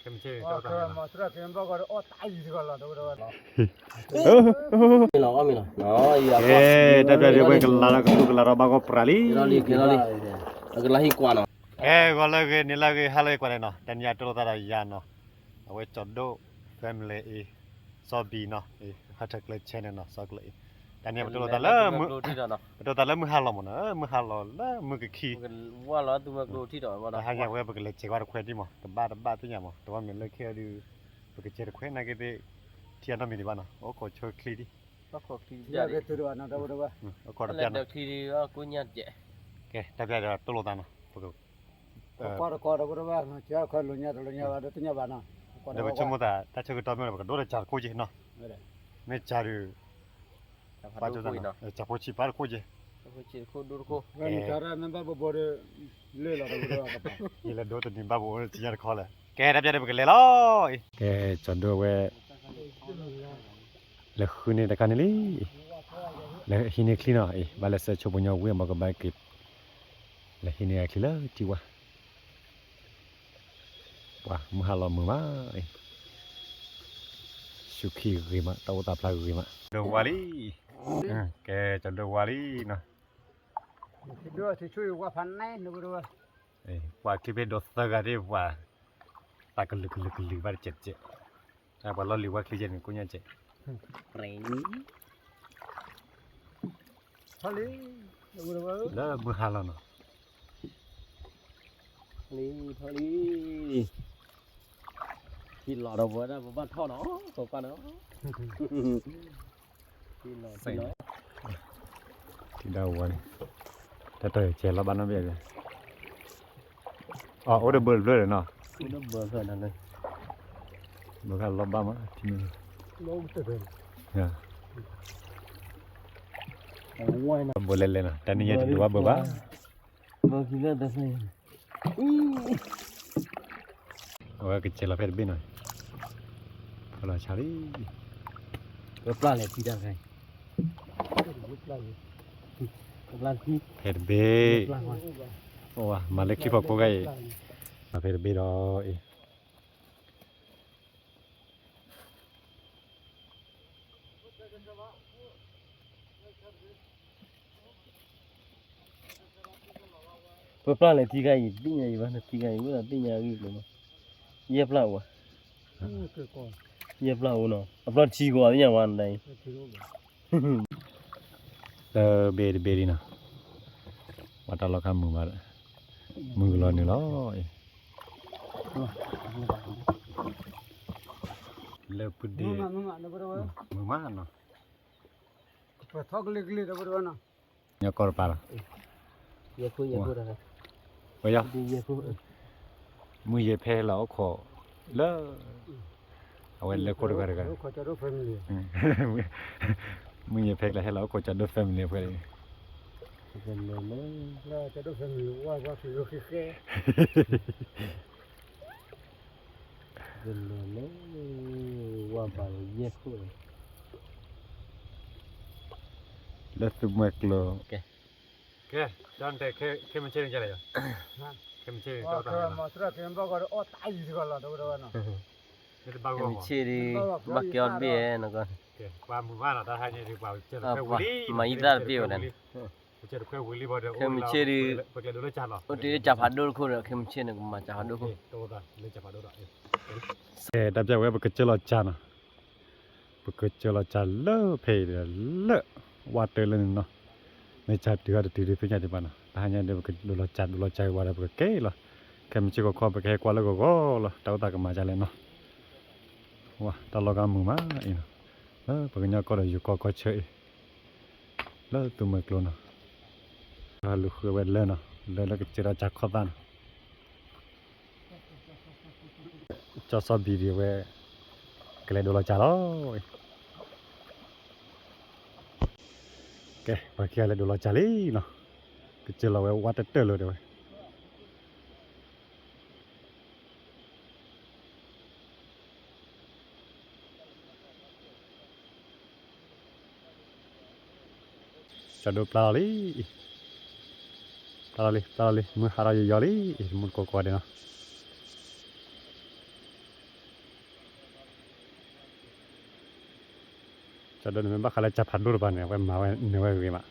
မ့ၢ်လီၤ အီၣ်မ့ၢ်လီၤ ကဲ တၢ်ပျၢ်ဒ်ဝဲကလၤလီၤ ကသူကလၤထီၣ်ဘၣ်ဂီၢ်ပြးလံ ကလၤဟံၣ်ကွၢ်နီၤ ကဲ ဂီၤလၢအဂ့ၤ နံၤလၢအဂ့ၤ ဟါလၢအဂ့ၤ ကွၢ်န့ၣ်နီၤ တနံၤအံၤတိၢ်လိာ်သးဒီးယၤနီၤ အဝဲကၠီၤဒိၣ် family အံၤ စီၤဘံၣ်နီၤ ဟၢထၢၣ်ကျၢၢ် channel နီၤ စီၤကျၢၢ်အံၤ တနံၤအံၤပတိၢ်လိာ်သးလၢ ပတိၢ်လိာ်သးလၢမုၢ်ဟါလီၤမးနီၤ မုၢ်ဟါလီၤလၢမုၢ်ကခံ တဟါညါဝဲပကလဲၤစဲးကွၢ်တခွဲဒံးမး တဘၣ်တဘၣ်သ့ၣ်ညါမး တဝီမ့ၢ်လၢခဲအံၤဒုး ပကစဲးတခွဲနာ်က့သ့ၣ် ထံအနီတမံၤဒံးဘၣ်နီၤ အိၣ်ခိးဆိချံဒံး အိၣ်ခိးချံဒံး ကဲ တၢ်ပျၢ်ဒီးတိၢ်လိာ်သးနီၤ ပက ဒီးပဆိကမိၣ်သး တၢ်ဆၢကတီၢ်မ့ၢ်ဒီး ပကဒိၣ်တၢ်စှၤတခိၣ်က့ၤနီၤ မ့ၢ်စှၤဒုး ပှၤကၠိသးနီၤ စှၤဖိဆံးပာ်တခိၣ်က့ၤ ယလဲၤဒိတနံၤဘၣ်ဘိးလၢ ယံာ်တခီလဲၣ် ကဲ တၢ်ပျၢ်ဒီးပကလဲၤလီၤအံၤ ကဲ ကၠီၤဒိၣ်ဝဲ လဲၤဃုန့ၢ်တခါန့ၣ်လံ လဲၤဟံးန့ၢ်ချံနီၤအံၤ ဘၣ်လဲၤစဲးဆိပှၤကညီဝံၤအမ့ၢ်ကဘၣ်က့ၤ လဲၤဟံးန့ၢ်အချံလၢထံဝါ ပှၤမုၢ်ဟါလီၤမုာ်မးအံၤ ဆူခံဂ့ၤမး တၢ်အိၣ်သးဖျါဂ့ၤမး ဒိၣ်ဝါလံ ကဲ ကၠီၤဒိၣ်ဝါလံနီၤ ပှၤချံဖဲဒိးသၢဂၤဒ်ပှၤ သးကလုာ်ကလုာ်ကလုာ်ဘၣ်တစဲးတစဲး ပှၤလီၢ်လံၤဝါချံကဲန့ၣ် ကိးညါကဲး လၢမုၢ်ဟါလီၤနီၤ လံ ထီၣ်လံ ထံလီၤဒီးဝဲဒၣ်ပဘၣ်ထီၣ်နီၤ ကိးကွၢ်နီၤ ထံလီၤ ထံလီၤ ထံဒၣ်ဝဲန့ၣ် တၢ်တၢ်ကဲလီၤဘၣ်နီတဘ့ၣ် အအိၣ်ဒီးဘၢတဖျၢၣ်ဒီးနီၤ ဘၢခါလီၤဘၣ်မး ထံမ့ၢ် ဘၢလဲၤလဲၤနီၤ တနံၤညါတဒိးဘၣ်ဘၢဘၣ် အဝဲကစဲးလီၤဖဲတဘ့ၣ်နီၤ ဖီလီၤဆါလံ ပပျၢ်လဲၤထံတၢ်ခါအံၤ ဖဲတဘ့ၣ် မၤလၢခံဖီခိၣ်ခါအံၤ မၤဖဲတဘ့ၣ်ဒီးအံၤ ပပျၢ်လဲၤထံခါအံၤ သ့ၣ်ညါအံၤဘၣ် နထံခါအံၤ ဝဲဒၣ်သ့ၣ်ညါအဂ့ၢ်ကျိၤမး ယဲၢ်ပျၢ်အိၣ်ဧါ ယဲၢ်ပျၢ်အိၣ်နီၤ အပျီတဆံကီးသ့ၣ်ညါဝဲနဒၣ်အံၤ တဘ့ၣ်တဘ့ၣ်လံနီၤ ပှၤတၢ်လီၢ်ခါမုာ်ဘၣ် မုာ်ကလီၤနုာ်လီၤအံၤ လၢပူၤဒ့ မုာ်မးနီၤ ကပထီကလ့ကလ့ဒီး ညီကီၢ်တပၤလီၤ ပယီၤ မုၢ်ယဲၢ်ဖဲလီၤအိၣ်ခိးလၢ အဝဲလဲၤခိၣ်တဂၤတဂၤ မုၢ်ယဲၢ်ဖဲကျဲဟဲလီၤအိၣ်ခိးကၠီဒိၣ် family အဖဲ ကၠီဒိၣ် family ဝါဝါဖံးဃဲဃဲ ကလဲၤလၢ ဝါဘၣ်လၢယဲၢ်ခိၣ် လၢသူမှဲကျိၤ ကဲ ကဲ ကၠီတဲ ခဲမုၢ်ဆ့ၣ်န့ၣ်ကလဲၣ်ယီၤ ခဲမုၢ်ဆ့ၣ်န့ၣ် ခဲမုၢ်ဆ့ၣ်ဒုး ဘၣ်ကဲအီၤတဘ့ၣ်နီၤ မၤယံၤသၣ်တဘ့ၣ်ဝဲဒၣ် ခဲမုၢ်ဆ့ၣ်ဒုး အိၣ်တ့ၢ်လၢကၢ်ဖးဒိၣ်တခိၣ်ဒီး ခဲမုၢ်ဆ့ၣ်န့ၣ် ကမၤကၠးဖးဒိၣ်တခိၣ် ကဲ တၢ်ပျၢ်ဝဲပကစၢၢ်လီၤကၠးနီၤ ပကစၢၢ်လီၤကၠးလၢဖဲအံၤဒီးလၢ ဝါတၢၢ်လၢန့ၣ်နီၤ မ့ၢ်ကၠးတုၤအီၤတတုၤဒုးသ့ၣ်ညါဒံးဘၣ်နီၤ တဟါညါဒီးပကဒိးလီၤကၠးဒိးလီၤကၠးဝံၤဒီးပကကဲလီၤ ခဲမုၢ်ဆ့ၣ်ခီခီပကဟဲကွၢ်လၢဂီၤဂီၤလီၤ တၢ်အိၣ်သးကမၤကၠးလဲၣ်နီၤ ဝါ တၢ်လီၢ်ဂၤမုာ်မးအံၤနီၤ လၢပှၤကညီကီၢ်ဒီးယိၤကီၢ်ကီၢ်ဆၢအံၤ လၢသူမှဲကျိၤနီၤ လူၤဃုဝဲလၢနီၤ လၢလၢကစၢၢ်လီၤကၠးခီၣ်သၣ်နီၤ ကၠီစီၤဘံၣ်ဒံးဝဲ ကလဲၤဒိးလီၤကၠးလီၤ ကဲ ပှၤခံဂၤလဲၤဒိးလီၤကၠးလံနီၤ ကစၢၢ်လီၤဝဲဝါတၢၢ်တၢၢ်လၢၤတဲဝဲ ကၠီဒိၣ်ပျၢ်လီၤလံ ပျၢ်လီၤလံ ပျၢ်လီၤလံ မုၢ်ဟါထီၣ်ယီၤယီၤလံ မုၢ်တကိးကိးဂၤဒဲးနီၤ ကဲ ကၠီဒိန့ၣ်မ့ၢ်ဘၣ်ဃးလၢကၠၤဖးဒိၣ်တပၤန့ၣ် အဝဲမၤဝဲနၢၤဝဲဂ့ၤမး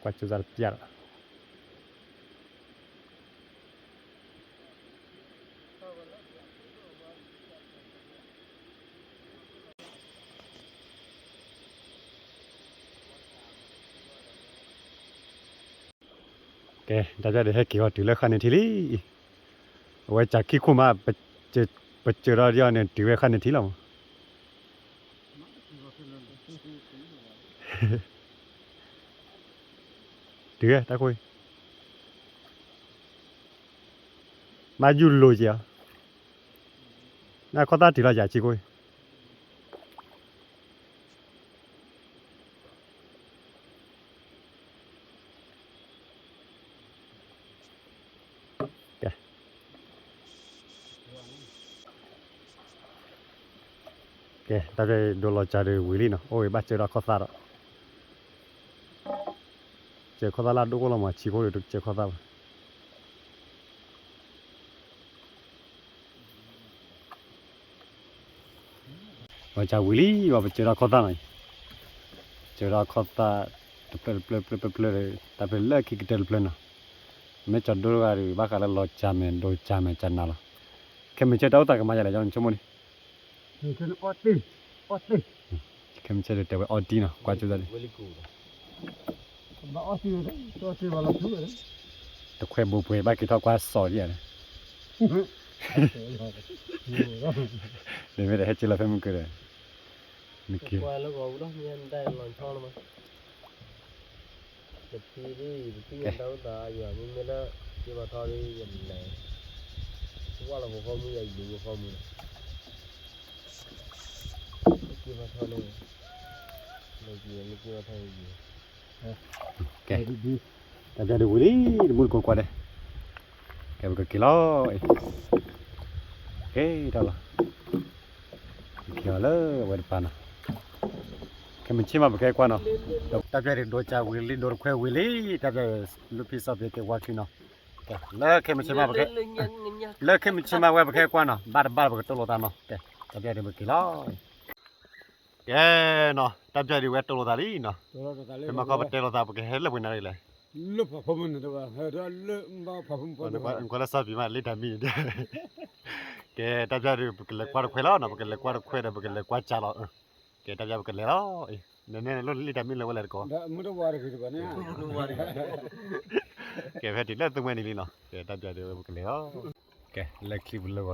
ကွၢ်စၢ်စၢ်တပျၢ်လီၤ ကဲ တၢ်ပျၢ်ဒုးဟဲက့ၤအီၤတုၤလၢဃၣ်န့ၣ်ထံလံ အဝဲကၠၤခံခိၣ်မး ပစၢၤဒီးဒ်အီၤန့ၣ် တုၤဝဲဃၣ်န့ၣ်ထံလီၤမး တုၤဝဲတၢ်ခိၣ် မၤယူၢ်လိာ်က့ၤအီၤ နခီၣ်သၣ်တုၤလီၤယၤဆံခိၣ် ကဲ ကဲ တၢ်ပျၢ်ဒိလီၤကၠၤဒုးဝံၤလံနီၤ အိၣ်ဝဲဘၣ်စၢၤဒီးခီၣ်သၣ်ဒီး စၢၤခီၣ်သၣ်လၢအဒိၣ်ကအိၣ်လီၤမး ဆံခိၣ်ဒုးတစၢၤခီၣ်သၣ်ဘၣ် ပကၠၤဝံၤလံ ပစၢၤဒီးခီၣ်သၣ်နီၤ, စၢၤဒီးခီၣ်သၣ် တဖျၢၣ်တဖျၢၣ်တဖျၢၣ်တဖျၢၣ် တၢ်ဖျၢၣ်လၢခံကတၢၢ်တဖျၢၣ်နီၤ, မ့ၢ်ကၠီဒိတဂၤဒီး ဘၣ်ဃးလၢလီၤကၠၤမဲာ်ဒိကၠၤမဲာ်ကၠၤနၤလီၤ, ခဲမုၢ်ဆ့ၣ်တၢ်အိၣ်သးကမၤယၤလဲၣ် ကၠီနဆိကမိၣ်န့ၣ် ခဲမုၢ်ဆ့ၣ်တဲဝဲအီတံၢ်နီၤ ကွၢ်ကၠိသးန့ၣ် တခွဲဘိပှဲၤဘၣ်က့ၤထီၣ်ကွၢ်စီၤဒ်ယၤန့ၣ်, န့ၣ်မ့ၢ်တဟဲက့ၤလီၤဖဲမုၢ်ကၢၤဒီး နက့ၤ တဖံဒ် တဖံယတၢ်အိၣ်သးယွၤ မ့မ့ၢ်လၢ က့ၤဘၣ်ထီဒ်ယလဲၤ ဝၢ်လီၤပဖီမုၢ်ယၤ ယဘုပဖီမုၢ်လီၤ, က့ၤဘၣ်ထီန့ၣ် လၢက့ၤ လၢက့ၤဘၣ်ထီန့ၣ် ကဲ တၢ်ပျၢ်ဒုးဝံၤလံ တမူတကိးကွၢ်ဒဲး, ကဲ ပကက့ၤလီၤ, ကဲ တၢ်လီၤ, က့ၤအီၤလၢအဝဲတပၤနီၤ, ခဲမုၢ်ဆ့ၣ်မးပကဟဲကွၢ်နီၤ, တၢ်ပျၢ်ဒုးဒိကၢ်ဝံၤလံ ဒိတခွဲဝံၤလံ, တၢ်ပျၢ်ဒုးလူဖံစီဖံက့ၤဝါခံနီၤ, လၢခဲမုၢ်ဆ့ၣ်မးပကဟဲ, လၢခဲမုၢ်ဆ့ၣ်မးဝဲပကဟဲကွၢ်နီၤ, ဘၣ်တဘၣ်ပကတိၢ်လိာ်သးနီၤ, ကဲ တၢ်ပျၢ်ဒုးပက့ၤလီၤ ကဲနီၤ တၢ်ပျၢ်ဒုးဝဲတိၢ်လိာ်သးလံနီၤ, ဖဲမၤခီပတဲလိာ်သး ပကဟဲလၢပှဲၤနၤဒ်လဲၣ်, လၢဖးဖီမုၢ်န့ၣ်တဘၣ် ဟဲဒီးလၢဖးဖီမုၢ်ပှၢ်တဘၣ်, နကွၢ်လၢစီၤပံၤမး လံတၢ်မံန့ၣ်, ကဲ တၢ်ပျၢ်ဒုး ပကလဲၤကွၢ်တခွဲလီၤနီၤ, ပကလဲၤကွၢ်တခွဲဒီး ပကလဲၤကွၢ်ကၢ်လီၤ, ကဲ တၢ်ပျၢ်ပကလဲၤလီၤ, နနဲၣ်လီၤလံတၢ်မံလၢဝဲလဲၣ်တကိး, ကဲ ဖဲတုၤလၢသူမှဲနံၤလံနီၤ, ကဲ တၢ်ပျၢ်ဒုးဝဲပကလဲၤလီၤ ကဲ လၢချံပူၤလၢဂီၤလၢ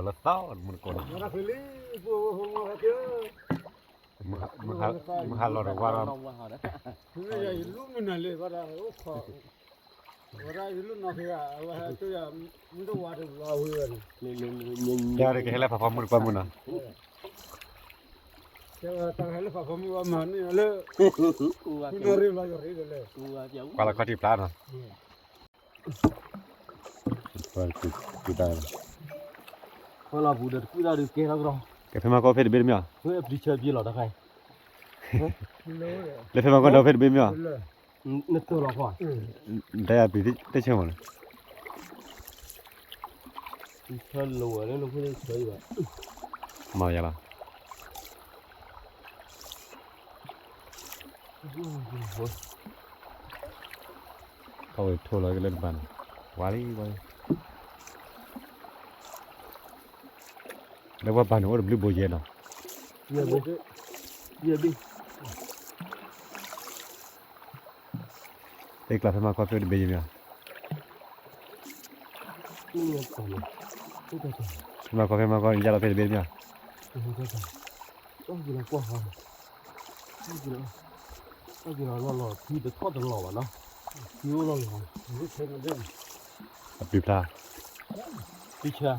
သီ မူတကိးနီၤ, မုၢ်ဟါလီၤတဝါလီၤ, ယၤတကဟဲလၢဖးဖီမုၢ်တကွၢ်မုၢ်နီၤ, ကွၢ်လီၤခီၣ်ထံးဖျါနီၤ ကဲ ဖဲမၤကီၢ်ဖဲတဘ့ၣ်တမ့ၢ်ဧါ, လၢဖဲမၤကီၢ်ဒီးဖဲတဘ့ၣ်မ့ၢ်ဧါ, ဒ်ယၤပျံၤတဆၢမးလၢ မၤယၤလီၤ ထီၣ်ဝဲထိၣ်လီၤက့ၤလၢတဘၣ်န့ၣ်, ဝါလံ ဝါလံ, လၢပှၤပာ်န့ၣ်အိၣ်တဘျုးဘိယဲၢ်နီၤ, သ့ၣ်ကျါဖဲမၤခီဖဲတဘ့ၣ်ယဲၢ်မ့ၢ်ဧါ, ဖဲမၤခီဖဲမၤခီယါလီၤဖဲတဘ့ၣ်မ့ၢ်ဧါ လီၤလီၤ ထံတထီၣ်တလီၤဘၣ်နီၤ, ထံအိၣ်လီၤလီၤ, အပျံၤဖျါ, ပျံၤ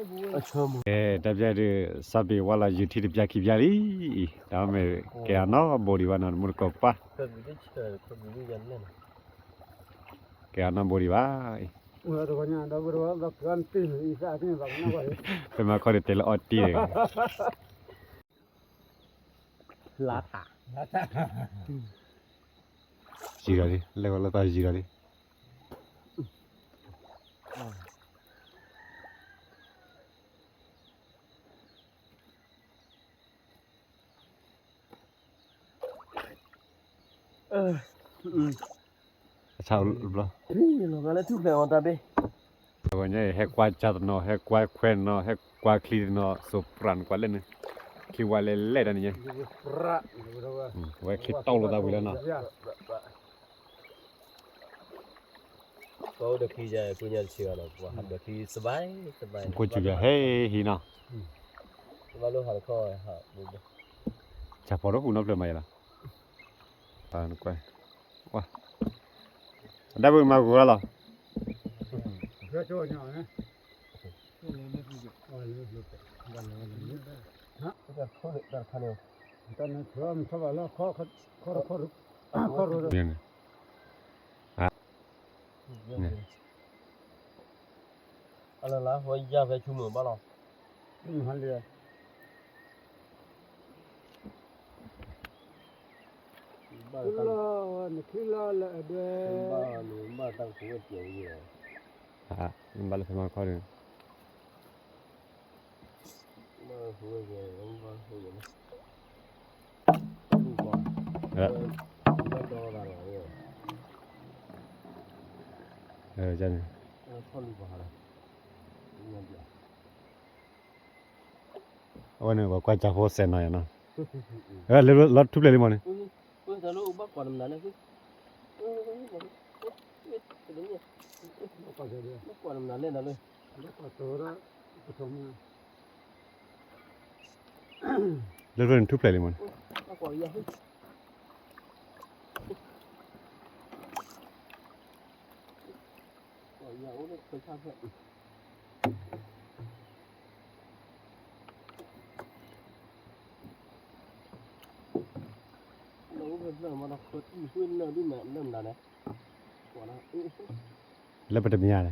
ဆၢ, ကဲ တၢ်ပျၢ်ဒုး စီၤဘ့းဝါလီၤယုာ်ထံတပျၢ်ခံပျၢ်လံ, တၢ်မ့ၢ်ကဲအနီၢ်ဘိဒံးဘၣ်နီၤ တမူတကိးကွၢ်, ကဲအနီၢ်ဘိဒံးဘၣ်, ဖဲမၤခီဒုးတဲလၢအီတံၢ် လါထး, ယံၤလီၤလံ, လဲၤဝဲလၢတၢ်ယံၤလီၤလံ. အဆၢဘျီ, လီၤဂာ်လၢထူၣ်ဖျဲးအီၤတၢ်ဘ့ၣ်, ဝဲညါအံၤ ဟဲကွၢ်ကၢ်တနီၤ, ဟဲကွၢ်ခွဲးတနီၤ, ဟဲကွၢ်ချံတနီၤ, စိးပြၢ်နကွၢ်လၢန့ၣ်, ချံဝါလဲၤလဲၤတၢ်န့ၣ်ညါ, ဝဲချံတီလိာ်သးဝံၤလၢနီၤ. ကိးစူၣ်ယၤဟဲဟံးနီၤ, ကၢ်ဖီတဟူးနီတဖျၢၣ်မးယလီၤ, အဒၣ်ဘၣ်မၤဂီၤလီၤ. အလၢလၢ ဝဲယၢ်ဖဲဆူမုၢ်ဘၣ်လီၤ, လၢနခံလီၤလၢအဒွဲ, ဘၣ်တၢ်ကဝဲၢ်ပျဲဝဲ, ဘၣ်လၢဖဲမၤခီဒုး အဝဲန့ၣ် ပကွၢ်ကၢ်ဖိစဲးနီၤယၤနီၤ, လၢလီၤထူၣ်ဖျဲးလံမးန့ၣ်, လၢလီၤထူၣ်ဖျဲးလံမးန့ၣ်, လၢပတမၠါလဲ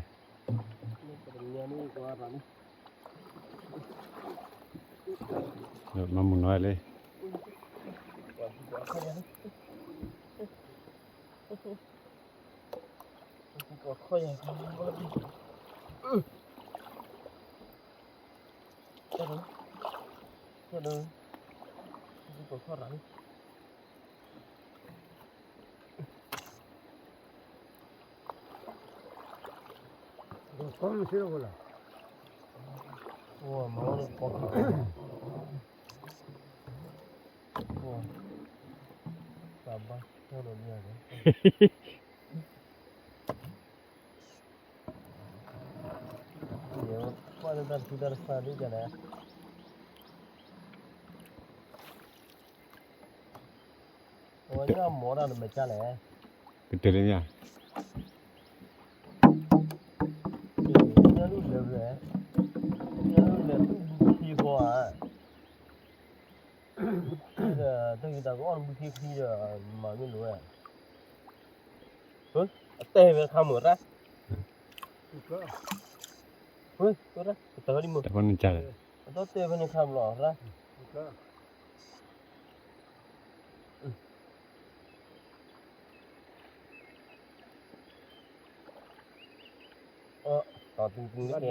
ၣ်, မၤမုာ်နီၤလံ, ကတၢၢ်လၢမ့� တၢ်ဂ့ၢ်တၢ်ကီအီၣ်တဘုခ့ခံဒီး မၤမ့ၢ်လိာ်ဝဲ, အတဲဝဲတခါမုာ်ရၣ်, တၢ်ဖီန့ၣ်ကၢ်လဲၣ်, အတတဲဝဲန့ၣ်ခါမုာ်လီၤရၣ်. အီၣ်, တီၤတုၤတုၤကဲန့ၣ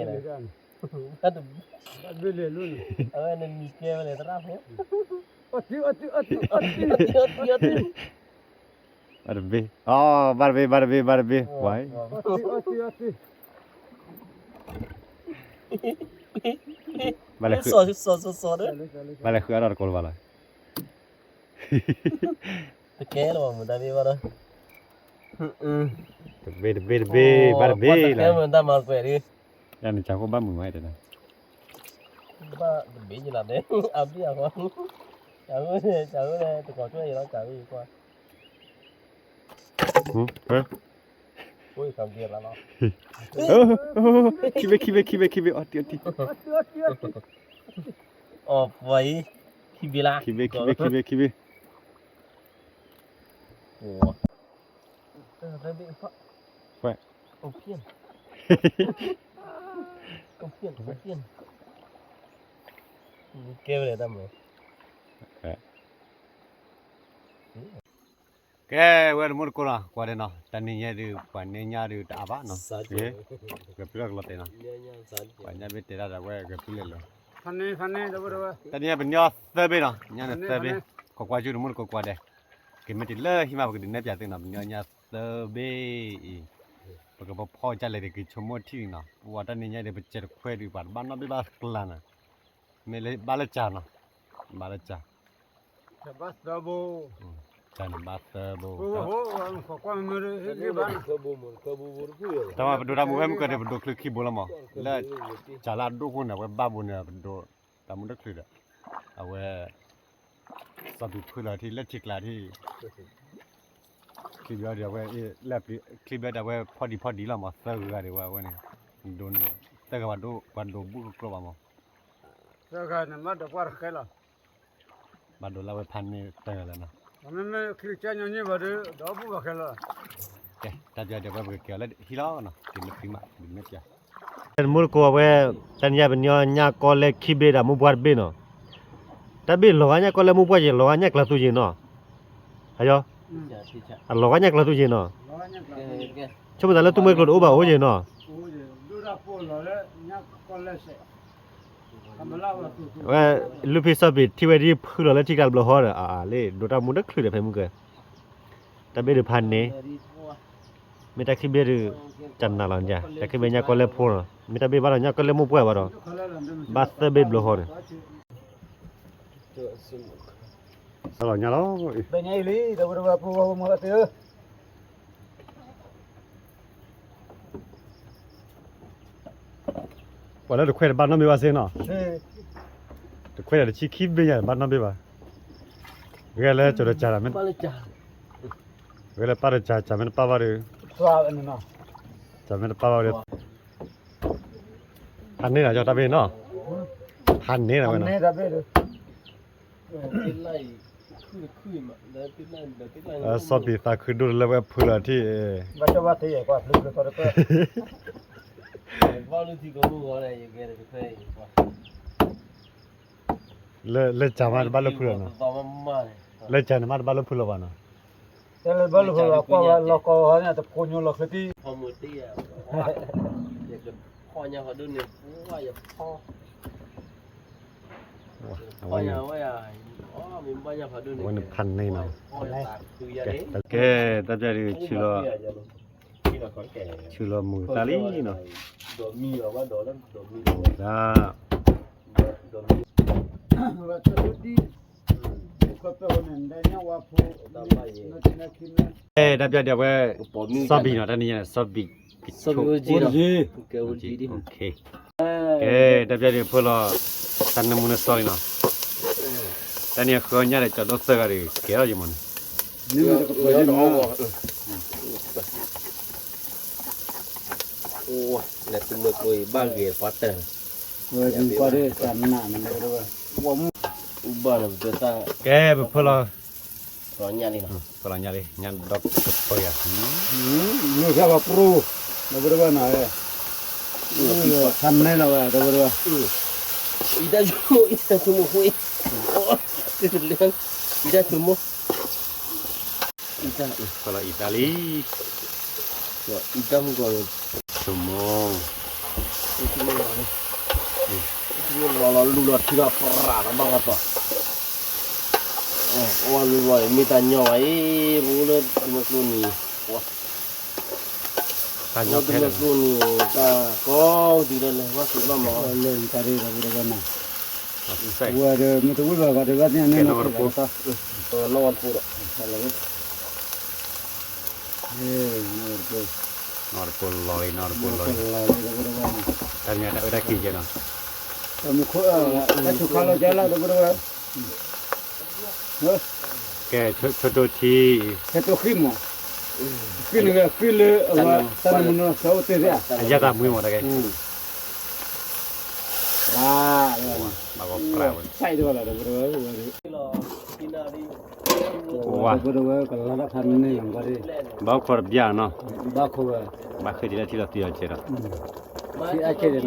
်, အဝဲန့ၣ်မံၤကဲဝဲလဲၣ်သရၣ်ဖိ, အီၣ်တုၤအီၣ်တုၤအီၣ်တုၤအီၣ်တုၤ, ဘၣ်တဘ့ၣ်, အီ, ဘၣ်တဘ့ၣ် ဘၣ်တဘ့ၣ် ဘၣ်တဘ့ၣ်, ဝဲ, ဘၣ်လဲၤဃု, ဘၣ်လဲၤဃုအါထီၣ်တကိးလၢၤဘၣ်လီၤ. တကဲလၢၤဘၣ်မတၤဒ်ဘၣ်ဒီး, တဘ့ၣ်တဘ့ၣ်တဘ့ၣ် ဘၣ်တဘ့ၣ်လီၤ, တၢ်မၤကွဲးဒ်, ယၤန့ၣ် ကၢ်ဖိဘၣ်မုာ်မးတဲဒၣ်, ဘၣ်တဘ့ၣ်ယလီၤတဲ, အဘ့ၣ်အဃီ, ကၢ်ဖိန့ၣ် ကၢ်ဖိန့ၣ် တကိးကၠီယလီၤ ကၢ်ဖိယကွၢ် ခံဘ့ၣ် ခံဘ့ၣ် ခံဘ့ၣ် အီၣ်တံၢ် အီၣ်တံၢ်, အီၣ်ပှၤအံၤ, ခံဘ့ၣ်လၢ, ခံဘ့ၣ် ခံဘ့ၣ် ခံဘ့ၣ်, ကဲဝဲလဲၣ်တၢ်မၤ, ကဲ, ဝဲတမူတကိးနီၤ, ကွၢ်ဒဲးနီၤ, တနံၤညါဒုး ပှၤနဲညါဒုးတအါဘၣ်နီၤ, ဂဲၤပျုၢ်ကလီၤတဲာ်နီၤ, ပှၤညါဘ့ၣ်တဲတၢ်ဒီးဝဲဂဲၤပျုၢ်လဲၤလီၤ, တနံၤညါပညီသၢဘ့ၣ်နီၤ, ညါန့ၣ်သၢဘ့ၣ်, ခိးကွၢ်ဆူတမူတကိးကွၢ်ဒဲး, ကမ့ၢ်တံၢ်လၢဟံၣ်မး ပကဒုးနဲၣ်ပၠးသုနီၤ, ပညီညါသၢဘ့ၣ်အံၤ, ပကပဖီကၢ်လဲၣ်ဒုးက့ၤဆိကမိၣ်ထံၣ်နီၤ, ပှၤတနံၤညါဒုး ပစဲးတခွဲဒုး ပှၤတဘၣ်နီၣ်ဘ့ၣ်ဘၣ်ကျါနီၤ, မ့ၢ်လၢဘၣ်လၢကၢ်နီၤ, ဘၣ်လၢကၢ် ဘၣ်သၢဘိ, ကၢ်န့ၣ်ဘၣ်သၢဘိ, တၢ်မၤပဒိးတၢ်မူဖဲမုၢ်ကၢၤန့ၣ် ပဒိးချုးခံဘိလီၤမး, လၢကၢ်လၢအဒိၣ်ဃိန့ၣ် အဝဲဘၣ်ဘိန့ၣ် ပဒိးတၢ်မူတချုးဒီး, အဝဲ စီၤဘံၣ်ဖုလီၤထံၣ်လၢထံကျါထံၣ် ချံဘျီဒီးအဝဲ, ချံဘျီဒီးအဝဲဖီဒံးဖီဒံးလီၤမး, သၢဂၤဒီးဝဲအဝဲန့ၣ်, ဒိးန့ၣ်, သၢဂၤပှၤဒိး, ပှၤဒိးဘူးကကျိၤဘၣ်မး, သၢဂၤန့ၣ် မ့ၢ်ဒိးပှၢ်တဃဲလီၤ, ဘၣ်ဒိးလၢအဝဲဖးန့ၢ်တဂၤလၢၤနီၤ, မ့မ့ၢ်ချံကၢညီနုၢ်ဘၣ်ဒီး ဒီးဘူးဘၣ်ဃဲလီၤ, ကဲ, တၢ်ပၠးဒီးဝဲပကကဲအီၤလၢဟံၣ်လီၤနီၤ, က့ၤမ့ၢ်သံမး, ဒုးနဲၣ်ပၠး တမူတကိးအဝဲ, တနံၤညါပညီညါကီၢ်လဲၢ်ခံဘ့ၣ်ဒီးမိၢ်ပှၢ်တဘ့ၣ်နီၤ, တၢ်ဘ့ၣ်လီၤဂာ်ညါကီၢ်လဲၢ်မိၢ်ပှၢ်ယဲၢ် လီၤဂာ်ညါကျါသူယဲၢ်နီၤ, အယီ, အလီၤဂာ်ညါကျါသူယဲၢ်နီၤ, ဆိကမိၣ်သးလၢသူမွဲကျိၤတအိၣ်ဘၣ်အိၣ်ယဲၢ်နီၤ, ဝဲ, လုၢ်ဖံးစီဘ့ၣ်ထံၣ်ဝဲဒ်ဖုလီၤလၢထံကျါတဘျီဃီဒီး အလ့ၣ် ဒိးတၢ်မူတချုးဒီးဖဲမုၢ်ကၢၤ, တၢ်ဘ့ၣ်ဒုးဖးန့ၣ်, မ့ၢ်တၢ်ခံဘ့ၣ်ဒုး, ကနၣ်လီၤညါ, တၢ်ခံဘ့ၣ်ညါကီၢ်လဲၢ်ဖိနီၤ, မ့ၢ်တၢ်ဘ့ၣ်ဘၣ်ဒီးညါကီၢ်လဲၢ်မိၢ်ပှၢ်ဘၣ်ဒီး, ဘၣ်သၢဘ့ၣ်တဘျီဃီန့ၣ် လီၤညါလီၤ, ပှၤလၢတခွဲးတဘၣ်နီတဘ့ၣ်ဘၣ်စ့ၢ်နီၤ, တခွဲးဒီးတဆံခံဘ့ၣ်ညါ တဘၣ်နီတဘ့ၣ်ဘၣ်, ဂဲၤလၢကၠီၤဒီးကၠၤ, ဂဲၤလၢပၢ်ဒီးကၠၤ, ကၠၤမ့ၢ်တပၢ်ဘၣ်ဒီး, ကၠၤမ့ၢ်တပၢ်ဘၣ်ဒီး, ဖးန့ၢ်နီၤ ကၠီၤတၢ်ဘ့ၣ်နီၤ, ဖးန့ၢ်နီၤဝဲနီၤ, စီၤဘံၣ်သးခုဒိၣ်တလၢဝဲဖုလီၤထံၣ်, လၢကၠၤမးတဘၣ်လၢဖုလီၤနီၤ, လၢကၠၤန့ၣ်မးတဘၣ်လၢဖုလီၤဘၣ်နီၤ, တၢ်လၢဘၣ်လၢဖုလီၤကွၢ်ဝဲလီၤကီၤန့ၣ် တဖိညိလီၤချ့တံၢ် အဝဲန့ၣ်ဖးန့ၢ်နီၤ, ကဲ, တၢ်ပျၢ်ဒုး ဆူလီၤမုာ်တၢ်လံနီၤ, မုာ်တၢ်, ကဲ, တၢ်ပျၢ်ဒုးအဝဲ, စီၤဘံၣ်နီၤ တၢ်နံၤညါန့ၣ် စီၤဘံၣ်, ကဲ, တၢ်ပျၢ်ဒုးဖုလီၤ, တၢ်နၢမူနၢဆှီလံနီၤ, တၢ်နံၤအဃၢညါဒီး ကၠီၤဒိၣ်သၢဂၤဒီး ကဲထီၣ်ယမီၤန့ၣ် အိၣ်, လဲၤသူမွဲကျိအံၤ ဘၣ်ဂ့ၤပှၤတၢၢ်, ဝဲဒုးကွၢ်ဒ်တၢ်နးန့ၣ်လၢဝဲ, ကဲ, ပဖုလီၤ, ဖုလီၤညါလံ ညါဒီးကပၢၤယၤ, မုၢ်ဖျါဘၣ်ပြိ, ဒီပုၢ်ဒီဝဲၢ်နီၤ, ဖးန့ၢ်လီၤဝဲ ဒီပုၢ်ဒီဝဲၢ်, အံၤတၢ်ဆိကမိၣ် အံၤတၢ်ဆိကမိၣ်ဃိ, အံၤတၢ်ဆိကမိၣ် ဖုလီၤအံၤတၢ်လံ, အံၤတၢ်မုၢ်ကီၤလံ, ဆိကမိၣ်, လီၤလီၤလူလီၤထံလီၤပြးလီၤဘၣ်ဃီတီၤ, အီၣ်လူလီၤအံၤ မ့ၢ်တၢ်ညီဘၣ်အံၤ, ပအိၣ်လၢတမၢကျိနံၤ, တၢ်ညီဖဲလဲၣ်, တၢ်ကီဒ်လဲၣ်လဲၣ် ဘၣ်သ့ၣ်ဘၣ်မၤ, လၢတၢ်ရ့ဒီးဝဲတဝဲမၤ, ဝဲဒီးမ့ၢ်တဝံၣ်ဘၣ်ဘၣ်ဒီး ဘၣ်သ့ၣ်ညါန့ၣ် နီၢ်ကီၢ်တပိၢ်, နီၢ်ကီၢ်တပိၢ်လီၤ, နီၢ်ကီၢ်တပိၢ်လီၤ, တၢ်ညါတၢ်ကံၢ်ကဲနီၤ, တၢ်ဆိခါလီၤကဲလၢ ဒီပုၢ်ဒီဝဲၢ် ကဲ, ဆိတိၢ်ထံ, ဟဲတိၢ်ဃံမး, ဃံန့ၣ်ဂ့ၤ ဃံလၢအဝဲ တၢ်နၢမူနၢဆှီအိၣ်တ့ၢ်သ့ဧါ, အယၢ်တၢ်မွံမးတက့ၢ်, ဘၣ်ကီးပြးဝဲ, ဒီပုၢ်ဒီဝဲၢ် ကလၤတၢ်ဖးန့ၢ်, ဘၣ်ခိၣ်တဘျၣ်နီၤ, ဘၣ်ခိၣ်ဝဲ, ဘၣ်ဃ့ဒ်လၢထံလီၤသံအီၤကဲဒီး,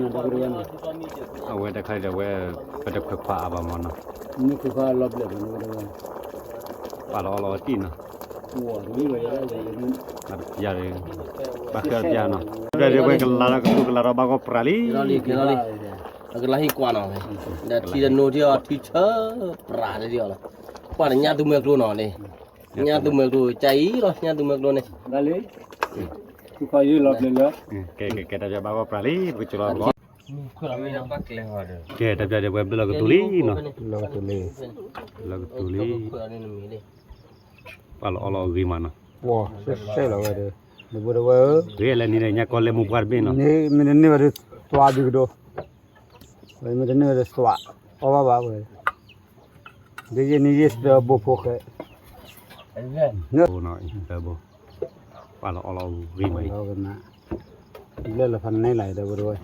အဝဲတခါဒီးဝဲ, ပတခွဲးခွါအါဘၣ်မးနီၤ, မ့ၢ်ခွဲးခွါအလီၤဘျဲၣ်ဘၣ်နီၤ, ပာ်လီၤအီလီၤအီတံၢ်နီၤ, ယၤ ဘၣ်ဃဲပျၢ်နီၤ ပျၢ်ဒ်ဝဲကလၤလီၤကသူကလၤထီၣ်ဘၣ်ဂီၢ်ပြးလံ ကလၤဟံၣ်ကွၢ်နီၤ ဒီးထံဒီးနိထံအီၤထံဆၢပြးဒ်အီၤလီၤ ကွၢ်ဒီးညၣ်သူမဲာ်ကျိနီၤလံ ညၣ်သူမဲာ်ကျိ ကၢ်အံၤလီၤ ညၣ်သူမဲာ်ကျိန့ၣ် လၢလံ သူခီယုလီၤပျဲလၢ ကဲ ကဲ ကဲ တၢ်ပျၢ်ဘၣ်ဂီၢ်ပြးလံ ပကစၢၤလီၤ ကဲ တၢ်ပျၢ်ဒ်ဝဲဘျၢလီၤကသူလံနီၤ လီၤကသူလံ လီၤကသူလံ ပှၤလီၤအီလီၤအဂ့ၤမးနီၤ ပှၤစဲးစဲးလီၤဝဲဒီး နဘိတဝဲဧၢ ဂ့ၤလဲၣ်န့ၣ်ဒီး ညါကီၢ်လဲၣ်မိၢ်ပှၢ်တဘ့ၣ်နီၤ မ့ၢ်တန့ၢ်ဝဲဒီး သွးဒုကဒီး မ့ၢ်တန့ၢ်ဝဲဒီးသွး အီၣ်ဘၣ်ဘၣ်ဝဲ ဒ်ယဲၢ်နံၣ်ယဲၢ်သၢဘိဖိၣ်ဃဲ ဘိနီၤ သၢဘိ ပှၤလီၤအီလီၤအဂ့ၤမးအံၤ လၢလီၤဖးန့ၢ်လၢဒီးဝဲတဝဲ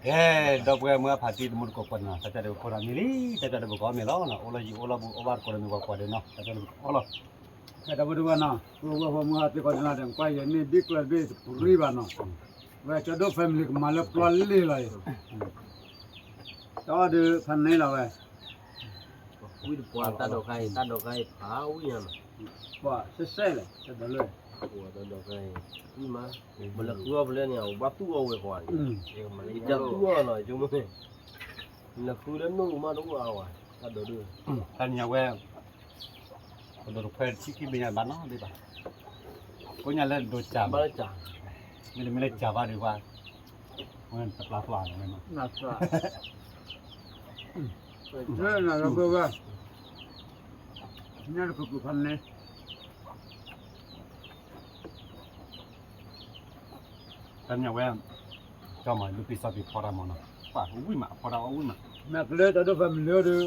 ကဲ ဒီပုၢ်ဝဲၢ်မုၢ်အဖးတံၢ်တမူတကိးကွၢ်နီၤ တၢ်ပျၢ်ဒ်ပခိၣ်ဒီးမံၤလံ တၢ်ပျၢ်ဒ်ပကီၢ်မံၤလီၤ အိၣ်လီၤယံၤအိၣ်လီၤဘူး အိၣ်ဘၣ်တကိးဒီးမံၤပှၤကွၢ်ဒီးနီၤ တၢ်ပျၢ်ဒ်ပကအီၣ်လီၤ ကဲ ဒီပုၢ်ဝဲၢ်နီၤ ပုၢ်ဝဲၢ်ဖိမုၢ်အသ့ၣ်ကီးဒ်နီၤ ကွၢ်ယဲၢ်န့ၣ် ဘံၣ်ကျၢၢ်တဘ့ၣ်တပရံဘၣ်နီၤ ဝဲကၠီဒိၣ် family ကမၤလၢပျီလံလီၤအံၤ တၢ်အီၣ်ဒုးဖးန့ၢ်လီၤဝဲ ဝံၣ်တပှၢ် တၢ်ဒိးခါအံၤ တၢ်ဒိးခါအံၤ ဖးဝံၣ်ညါနီၤ ပှၤစဲးစဲးလဲၣ် တၢ်ဒိးလၢ တၢ်ဒိးခါအံၤ ဝံၣ်မး ပလဲၤဃုအီၣ်ဖဲလဲၣ်န့ၣ် အဘၣ်သူၣ်အီၣ်ဝဲဃီန့ၣ် ယတၢ်သူၣ်အီၣ်နီၤ ယဆိကမိၣ်န့ၣ် လဲၤဃုလၢနိၣ်မးတအိၣ်အါဝဲ တၢ်ဒိးဒုး တၢ်ညါဝဲ ပဒိးတခွဲထံခံဘ့ၣ်ညါဘၣ်နီၤဒ်ဘၣ် ကိးညါလၢဒိးစၢ်ဘၣ် မ့တမ့ၢ်လၢစၢ်ဘၣ်ဒံးဘၣ် ဝဲတပျၢ်သွၣ်လီၤဝဲနီၤ နၤလၢပဝဲ ညါတပူၤပူၤဖးန့ၣ် တၢ်မ့ၢ်ဝဲ ကၠီမး လူပံၤစီပံၤဖီတၢ်မးနီၤ ပှၤဝံၣ်မး အဖီတၢ်အီၣ်ဝံၣ်မး မ့ၢ်ကလၢတၢ်ဒိၣ် family ဒီး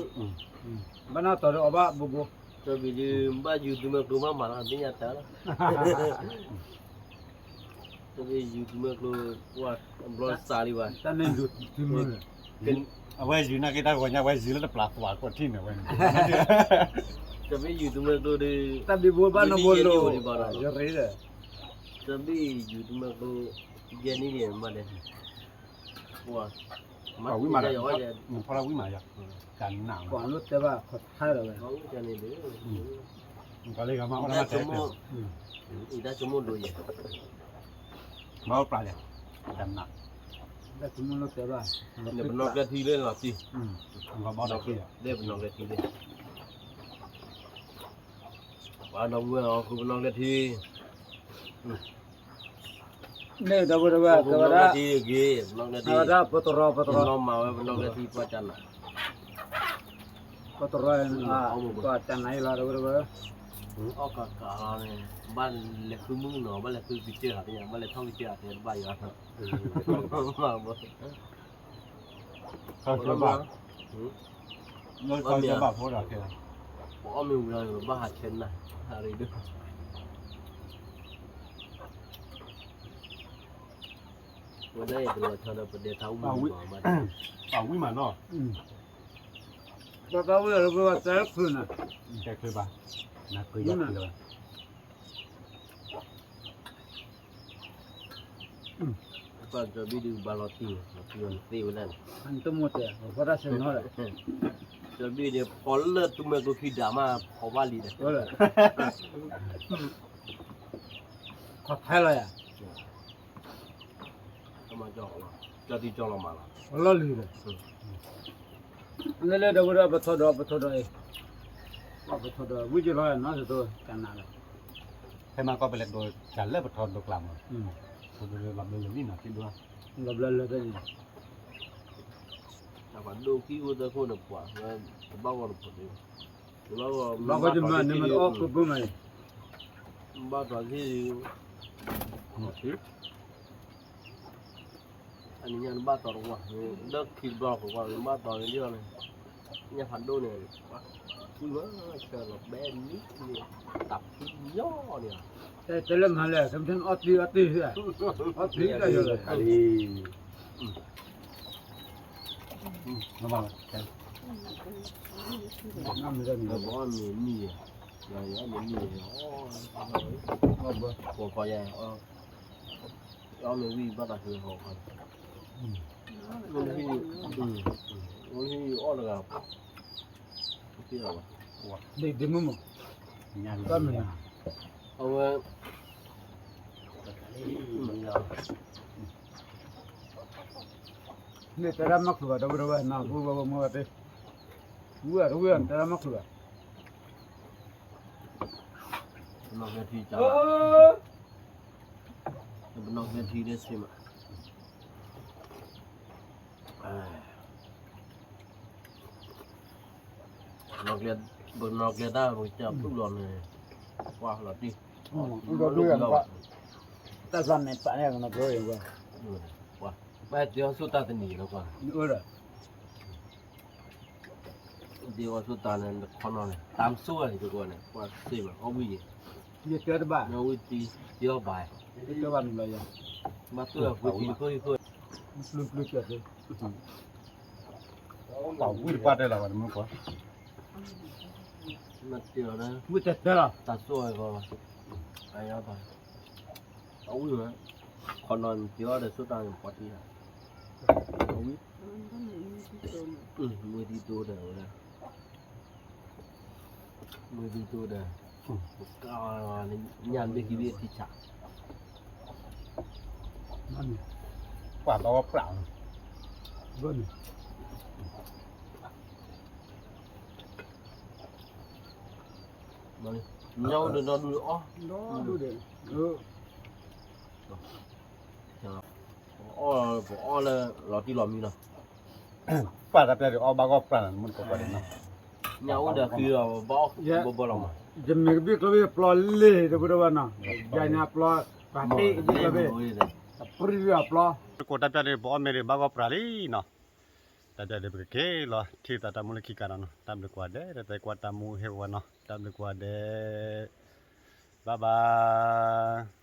ဘၣ်နၢ်တီၤဒီးအီၣ်ဘၣ်ဘိဘိ ကၠီဘံၣ်ဒုး ဘၣ်ယူၤသူမဲာ်ကျိဘၣ်မးလီၤ သ့ၣ်ညါတၢ်လီၤ ကၠီဘံၣ်ယူၤသူမဲာ်ကျိ ပှၤဘျီစးလံဘၣ် တၢ်န့ၣ်ယူၤသူမဲာ် အဝဲယူၤနာ်က့တၢ်ဂီၤညါ အဝဲယူၤလၢတပျၢ်သွၣ်ကွၢ်ထံၣ်န့ၣ်ဝဲန့ၣ် ကၠီဘံၣ်ယူၤသူမဲာ်ကျိဒီး တၢ်ဘံၣ်ဘိဘၣ်နီၢ်ဘိလိၤ ယရ့ဒီး ကၠီဘံၣ်ယူၤသူမဲာ်ကျိ ယဲၢ်နံၣ်န့ၣ်မးဒီး ပှၤဝံၣ်မးဒီး နဖီထီၣ်ဝံၣ်မးယၤ ကနၣ် ပှၤလိၣ်တဲဘၣ်ခီၣ်ထါဒီးဝဲ ကလၢဂၤမးအီၣ်တၢ်မးတဲ အံၤတၢ်ဆိကမိၣ်ဒိယဲၢ် ဘၣ်အိၣ်ပျၢ်လဲၣ် ကနၣ် တၢ်ဆိကမိၣ်လိၣ်တဲဘၣ် လၢပနီၢ်ကျဲထံလၢလီၤတံၢ် လၢပနီၢ်ကျဲထံလၢ ပှၤဒီပုၢ်ဝဲၢ်အီၤဃုပနီၢ်ကျဲထံ န့ၣ်ဒီပုၢ်ဝဲၢ် ပနီၢ်ကျဲထံဂ့ၤ ပနီၢ်ကျဲထံ ပနီၢ်မၤဝဲပနီၢ်ကျဲထံ ပှၤကနၣ် ပတရီ ပှၤကနၣ်အံၤလီၤ ဒီပုၢ်ဝဲၢ် အီၣ်ကးကးလီၤန့ၣ် ဘၣ်လဲၤဃုမုၢ်နီၤ ဘၣ်လဲၤဃုကစၢၢ်ဟးသ့ၣ်ညါ ဘၣ်လဲၤထီၣ်ကစၢၢ်ဟးသ့ၣ်ညါ တဘၣ်ယွၤ မၤဘၣ် ခီကဘၣ် လၢခီကဘၣ်ဖိဒီးခဲ ပအီၣ်မ့ၢ်ဝံၤလီၤ ဘၣ်ဟးဆဲးနၤ ဟးရ့ဒိၣ် ဝဲဒၣ်အံၤတလီၤဆီဒီးပဒဲးထါဝံၣ်မး ပှၤဝံၣ်မးနီၤ ပှၤကဝံၣ်လီၤ ပှၤတဲချုးနၤ တဲချုးဘၣ် နၤချုးယၤချုးလီၤ ပှၤကၠီဘံၣ်ဒုးဘၣ်လီၤတံၢ် လီၤတံၢ်အီၤနသ့ဝဲဒၣ်န့ၣ် နတမိၢ်တဲ ပှၤဖီတၢ်ဆဲးနီၤဒီး ကၠီဘံၣ်န့ၣ် ဖီလၢသူမဲာ်ကျိခံဒၣ်မး ဖီဘၣ်လံဒီး ခီၣ်ထဲလီၤယၤ ကၠီထံကၠီလီၤမးလီၤ လီၤလံဒီး လၢလၢဒီပုၢ်ဝဲၢ် ပထီၣ်ဒီး ပထီၣ်ဒီးအံၤ ပထီၣ်ဒီး ဝံၣ်ကလီၤနီၤ တတိကနၣ်လီၤ ဖဲမၤကီၢ်ပလဲၤဒိး တၢ်လၢပထီၣ်ဒိးကျါမး လီၤဘျၢလၢဖဲန့ၣ် လီၤဘျၢလၢဖဲန့ၣ် တၢ်ပှၤဒိၣ်ခံအိၣ်သၢခိၣ်န့ၣ်ပှၤ တဘၣ်ဂီၢ်တဖိးန့ၣ် ဘၣ်ဂီၢ်တမၤန့ၣ် မ့ၢ်အီၣ်ခိၣ်ပိၢ်မးန့ၣ် ဘၣ်တီၤလံ အနံၣ်ညါနဘၣ်တီၤတဝၢ် လၢခံတဘျီဃီ နဘၣ်တီၤလံဒ်အီၤန့ၣ် ညၣ်ဖးဒိၣ်န့ၣ် ကွၢ်မး ဆၢလီၤဘဲနံၣ်န့ၣ် တၢ်ဖုညါန့ၣ် တဲလၢမၤလဲၣ် ခဲမ့ၢ်အီၣ်တံၢ်အီၣ်တံၢ် အီၣ်တံၢ်တၢ်ယိာ်လီၤ ဘၣ်မ့ၢ်မံၤ ယၤယၤမ့ၢ်မံၤ ကိးကီးယၤ အီၣ်မ့ၢ်ဝံၣ်ဘၣ်တၢ်ဃုဟီၣ်ခီ အိၣ်ဟံၣ်, အိၣ်ဟံၣ်အီၣ်တဂၤ, ဒ်မုၢ်မုၢ်, တၢ်မနုၤ, အဝဲ, န့ၣ်တဲဒၣ်မးချုးဘၣ် တဝံၤတဝဲနီၤ ဝံၤဝဲဝဲမ့ၢ်ဝဲသ့, ဝံၤဝဲတဝံၤတဲဒၣ်မးချုးဘၣ်, ပနီၣ်ကဲထံ, ပနီၣ်ကဲထံဒ်ဆ့မး, ပနီၣ်ကျဲတၢ် ပကစၢ်ဖုၣ်လီၤန့ၣ်, ကွၢ်လီၤတံၢ်, တၢ်သးမဲာ်ပာ်န့ၣ် ပနီၣ်ကျဲဝဲ, ပှၤ, ပှၤတဲအီၤဆိတၢ်တနံၤလီၤကွၢ်, ဒ်အီၤဆိတၢ်န့ၣ် တခီနီၤန့ၣ် တၢ်မဆိၣ်ဂၤန့ၣ် တကွၢ်န့ၣ် ပှၤစ့မး အီၣ်ဝံၣ်ယဲ, ယတဲတဘၣ်, အီၣ်ဝံၣ်တံၢ်, ယအီၣ်ဘၣ်, ယတဲဘၣ်န့ၣ်လီၤယၤ, ဘၣ်တူၢ်အီၤဖိတံၢ်ဖိတံၢ်ဖိ, ပျုၢ်ပျုၢ်ကဲသ့, ပှၤဝံၣ်တပှၢ်တဲလီၤဘၣ်တမုၢ်ကွၢ်, မ့ၢ်တဲလီၤ, ဝံၣ်တဲတဲလီၤ, တၢ်စိၣ်ဝဲကီး, အဝံၣ်ဝဲ, ခီနီၤနတဲအီၤဒီးဆိတၢ်န့ၣ်ပှၤတံၢ်ဧါ, ဝံၣ်, မွေးသီးတိဒီးဝဲဒၣ်, မွေးသီးတိဒီး, ကါ, ညၣ်ဘ့ၣ်ခံဘ့ၣ်ထံဆး, ပှၤဘၣ်ဝဲပြးလီၤ, ဘၣ်န့ၣ် ညၣ်အိၣ်ဒီးဒီဒူၣ်ဒီးအီၣ်, ဒီဒူၣ်ဒီး, ပအီၣ်, ပအီၣ်လၢလီၤတံၢ်လီၤမံလီၤ, ပှၤတၢ်ပျၢ်ဒုးအီၣ်ဘၣ်ဂီၢ်ပြးလီၤ မ့ၢ်တကိးပှၤဒဲးနီၤ, ညၣ်အိၣ်ဒီးဃံလီၤ ဘၣ်အီၣ်ဘီဘီလီၤမး, ယမ့ၢ်ကဘ့ၣ်ကျိဘ့ၣ်ပျီလ့ၢ်တဘိဒီးဘၣ်နီၤ, ယညါပျီ, ပှၤတ့ၢ်ကဘ့ၣ်ကျိဘ့ၣ်, အပြံလီၤပျီ, တကိးတၢ်ပျၢ်ဒုး ပအီၣ်မ့ၢ်ဒုးဘၣ်ဂီၢ်ပြးလံနီၤ, တၢ်ပျၢ်ဒုးပကက့ၤလီၤ ထံၣ်သးတၢ်မူလၢခံကါနီၤနီၤ, တၢ်ဘျုးကွၢ်ဒဲး တၢ်တဲကွၢ်တၢ်မူဟ့ၣ်ဝဲနီၤ, တၢ်ဘျုးကွၢ်ဒဲး, ဘၣ်ဘၣ်.